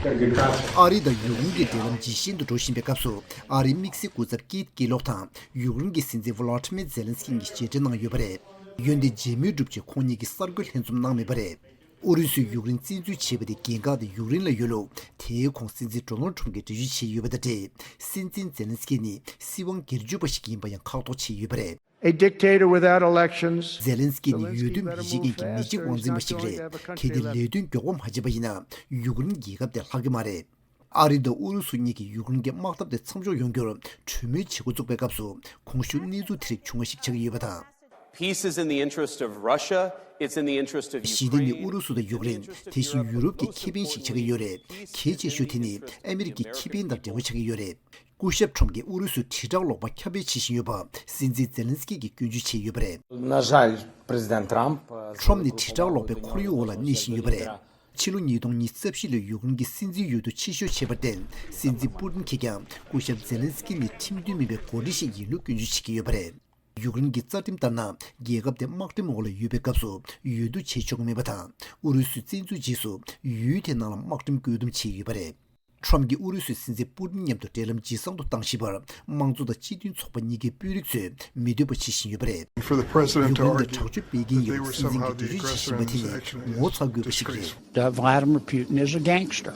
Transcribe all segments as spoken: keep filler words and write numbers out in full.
ཨ་རི་དང་ཡུཀ་རེན་གྱི་འབྲེལ་ལམ་ཇེ་ཞན་དུ་འགྲོ་བཞིན་པའི་སྐབས་སུ། ཨ་རིའི་དམིགས་བསལ་སྐུ་ཚབ་ཀིད་ཀེ་ལོག་དང་ཡུཀ་རེན་གྱི་སྲིད་འཛིན་ཝ་ལ་ཏི་མེར་ཛེ་ལན་སི་ཀི་གཉིས་ཀྱིས་མཇལ་འཕྲད་གནང་ཡོད་པ་རེད། འོན་ཏེ་མཇལ་མོལ་གྲུབ་རྗེས་ཁོང་གཉིས་ཀྱིས་གསར་འགོད་ལྷན་འཛོམས་གནང་མེད་པ་རེད། ཨུ་རུ་སུས་ཡུཀ་རེན་བཙན་འཛུལ་བྱས་པ་དེ་འགན་ཁག་དེ་ཡུཀ་རེན་ལ་ཡོད་ལུགས། དེའི་གོང་སྲིད་འཛིན་ཌོ་ནལ་ཁྲམ་གྱིས་འགྲེལ་བརྗོད་བྱས་ཡོད་པ་དང་འབྲེལ། སྲིད་འཛིན་ཛེ་ལན་སི་ཀི་ནི་སྲིད་དབང་སྒེར་གཅོད་པ་ཞིག་ཡིན་པ་ཡང་ཁག་ཐོག་བྱས་ཡོད་པ་རེད། A dictator without elections. ཛེ་ལན་སི་ཀི་ནི་འོས་བསྡུ་མི་བྱེད་མཁན་གྱི་མི་གཅིག་དབང་འཛིན་པ་ཞིག་རེད། གལ་ཏེ་ལས་དོན་མགྱོགས་པོ་མ་བྱས་པ་ཡིན་ན། ཡུཀ་རེན་རྒྱལ་ཁབ་དེ་ལྷག་གི་མ་རེད། ཨ་རི་དང་ཨུ་རུ་སུ་གཉིས་ཀྱིས་ཡུཀ་རེན་གྱི་དམག་འཐབ་དེ་མཚམས་འཇོག་ཡོང་རྒྱུར་གྲོས་མོལ་བྱེད་འགོ་བཙུགས་པའི་སྐབས་སུ། གོང་ཞུས་གནས་ཚུལ་དེ་རིགས་བྱུང་བ་ཞིག་ཆགས་ཀྱི་ཡོད་པ་དང་། Peace is in the interest of Russia, it's in the interest of Ukraine. ཞི་བདེ་ནི་ཨུ་རུ་སུ་དང་ཡུཀ་རེན། དེ་བཞིན་ཡུ་རོབ་ཀྱི་ཁེ་ཕན་ཞིག་ཆགས་ཀྱི་ཡོད་རེད། གལ་ཆེ་ཤོས་དེ་ནི་ཨ་མི་རི་ཀའི་ཁེ་ཕན་དང་འབྲེལ་བ་ཆགས་ཀྱི་ཡོད་རེད། སྐུ་ཞབས་ཁྲོམ་གྱིས་ཨུ་རུ་སུའི་དྲིལ་བསྒྲགས་ལོག་པ་ཁྱབ་སྤེལ་བྱེད་བཞིན་ཡོད་པ་སྲིད་འཛིན་ཛེ་ལན་སི་ཀི་གིས་སྐྱོན་བརྗོད་བྱས་ཡོད་པ་རེད། На жаль, президент Трамп, э, ཁྲོམ་ནི་དྲིལ་བསྒྲགས་ལོག་པའི་ཁོར་ཡུག་འོག་ལ་གནས་བཞིན་ཡོད་པ་རེད། ཕྱི་ལོ་ཉིས་སྟོང་ཉི་ཤུ་རྩ་བཞི་ལོའི་ཡུཀ་རེན་གྱི་སྲིད་འཛིན་འོས་བསྡུ་ཆེ་ཤོས་བྱས་པར་བརྟེན། སྲིད་འཛིན་པུ་ཏིན་གྱིས་ཀྱང་སྐུ་ཞབས་ཛེ་ལན་སི་ཀི་ནི་ཁྲིམས་མཐུན་མིན་པའི་འགོ་ཁྲིད་ཞིག་ཡིན་ལུགས་སྐྱོན་བརྗོད་བྱེད་ཀྱི་ཡོད་པ་རེད། ཡུཀ་རེན་གྱི་རྩ་ཁྲིམས་ལྟར་ན། རྒྱལ་ཁབ་དེ་དམག་ཁྲིམས་འོག་ལ་ཡོད་པའི་སྐབས་སུ་འོས་བསྡུ་བྱེད་ཆོག་གི་མེད་པ་དང་། ཨུ་རུ་སུའི་བཙན་འཛུལ་རྗེས་སུ་ཡུལ་དེའི་ནང་ལ་དམག་ཁྲིམས་བཀོད་འདོམས་བྱས་ཡོད་པ་རེད། ཁྲོམ་གྱིས་ཨུ་རུ་སུའི་སྲིད་འཛིན་པུ་ཏིན་མཉམ་དུ་འབྲེལ་ལམ་ཇེ་བཟང་དུ་བཏང་བཞིན་པར། དམངས་གཙོ་དང་སྤྱི་མཐུན་ཚོགས་པ་གཉིས་ཀའི་དཔོན་རིགས་ཚོས་མི་འདོད་པ་བྱེད་བཞིན་ཡོད་པ་རེད། For the president to ཡུཀ་རེན་ལ་argue དྲག་སྤྱོད་སྤེལ་མཁན་ཡོད་པར་སྲིད་འཛིན་གྱིས་འགྲེལ་བརྗོད་བྱེད་བཞིན་པ་དེ་ནི་ངོ་ཚ་དགོས་པ་ཞིག་རེད། Vladimir Putin is a gangster.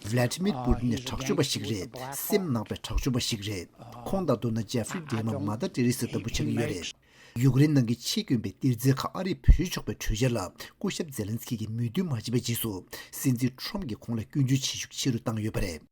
ཝི་ལ་ཏི་མིར་པུ་ཏིན་ནི་དྲག་སྤྱོད་པ་ཞིག་རེད། སེམས་ནག་པའི་དྲག་སྤྱོད་པ་ཞིག་རེད། ཁོང་དང་བསྡུར་ན་ཇེ་ཧྥི་རི་ཌེ་མ་མ་དར་ཏེ་རེ་སི་ལྟ་བུ་ཆགས་ཀྱི་ཡོད་རེད། ཡུཀ་རེན་ནང་གི་ཆེད་དཀོན་པའི་གཏེར་རྫས་ཁག་ཨ་རིར་བོད་ཆོག་པའི་གྲོས་འཆར་ལ་སྐུ་ཞབས་ཛེ་ལན་སི་ཀི་གིས་མོས་མཐུན་མ་བྱས་པའི་རྗེས་སུ། སྲིད་འཛིན་ཁྲོམ་གྱིས་ཁོང་ལ་སྐྱོན་བརྗོད་བྱེད་ཤུགས་ཆེ་རུ་བཏང་ཡོད་པ་རེད།